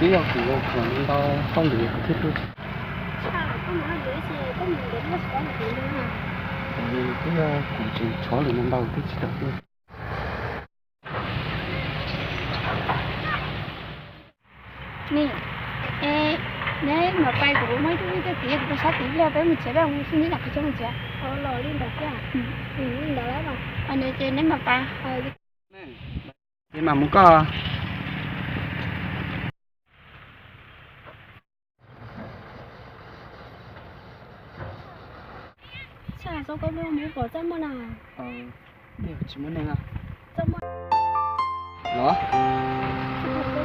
Twb yog kuv khaws ntau hauj lwm thiab tub. Twb yog kuv tseem tshov lwm ntau thiab tsis tau tuaj. Nim, neb mam pais, kuv muaj ib tug txiv kuv rau sab tid pliag, peb mus tsev, peb mus xwb, neb nram qhov chaw mus tsev. Los li ntawd thiab. Li ntawd lawm. Ces neb mam pais. Ces mam mus koj. Txhob koj mus pom txaj muag na. Tsis muaj neeg. Los. Koj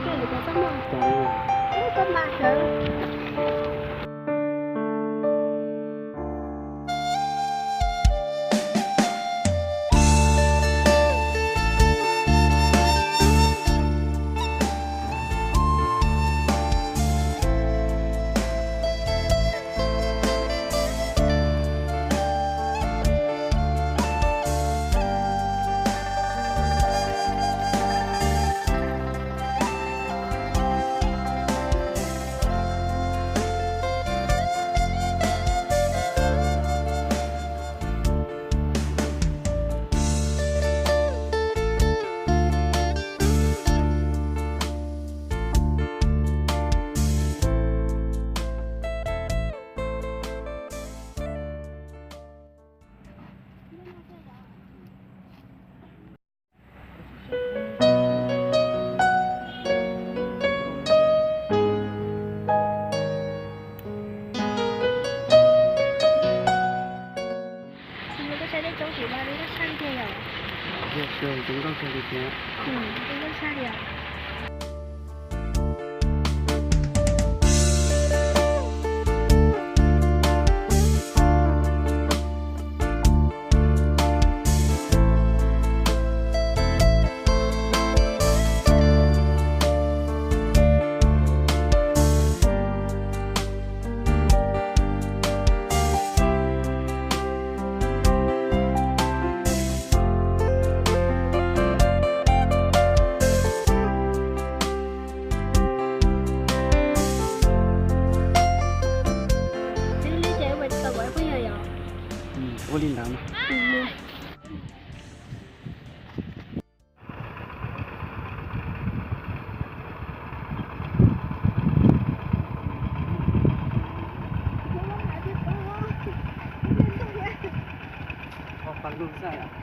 saib dej coob, kuv ua dej nkauj tshaj li tiag yom. Dej nkauj tshaj li tiag. Dej nkauj tshaj li os. Ua li ntawd mas. Pab lug xwb.